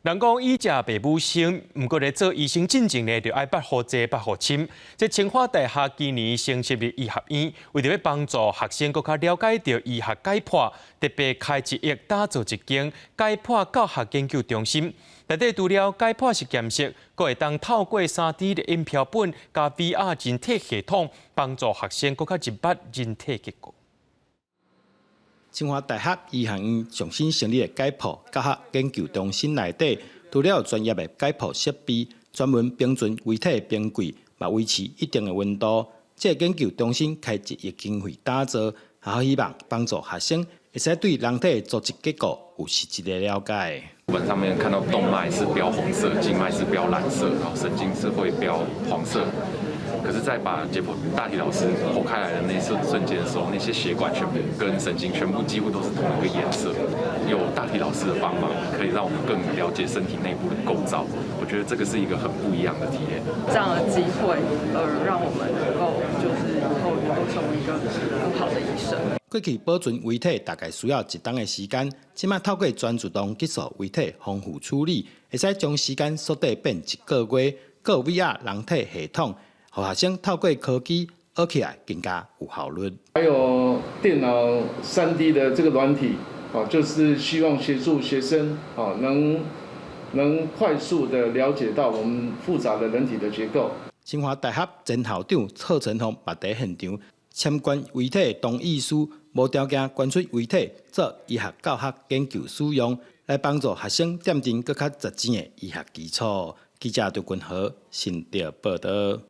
人講醫食爸母生，毋過咧做醫生進前呢，就愛捌予濟捌予深。這清華大學今年新設立醫學院，為著欲幫助學生閣較了解著醫學解剖，特別開一億打造一間解剖教學研究中心。內底除了解剖實驗室，閣會當透過3D 列印標本佮 VR 人體系統，幫助學生閣較入捌人體結構。清華大學醫學院上新成立的解剖教學研究中心內底，除了專業的解剖設備，專門冰存遺體的冰櫃，嘛維持一定的溫度。這個研究中心開一億經費打造，學校希望幫助學生會使對人體的組織結構有實質的了解。本上面看到動脈是標紅色，靜脈是標藍色，然後神經是會標黃色。可是，在把解剖大體老師剖開來的那瞬瞬間的時候，那些血管全部跟神經全部幾乎都是同一個顏色。有大體老師的幫忙，可以讓我們更了解身體內部的構造。我覺得這個是一個很不一樣的體驗。這樣的機會，讓我們能夠就是以後能夠成為一個更好的醫生。過去保存遺體大概需要一冬的時間，這馬透過全自動技術遺體防腐處理，會使將時間縮短變一個月。閣有 VR 人體系統，予學生透過科技學起來更加有效率。還有電腦3D 的這個軟體，啊，就是希望協助學生啊，能快速的了解到我們複雜的人體的結構。清華大學前校長賀陳鳳嘛佇現場參觀遺體同意書，無條件捐出遺體做醫學教學研究使用，來幫助學生奠定閣較實踐的醫學基礎。記者張君和新竹報導。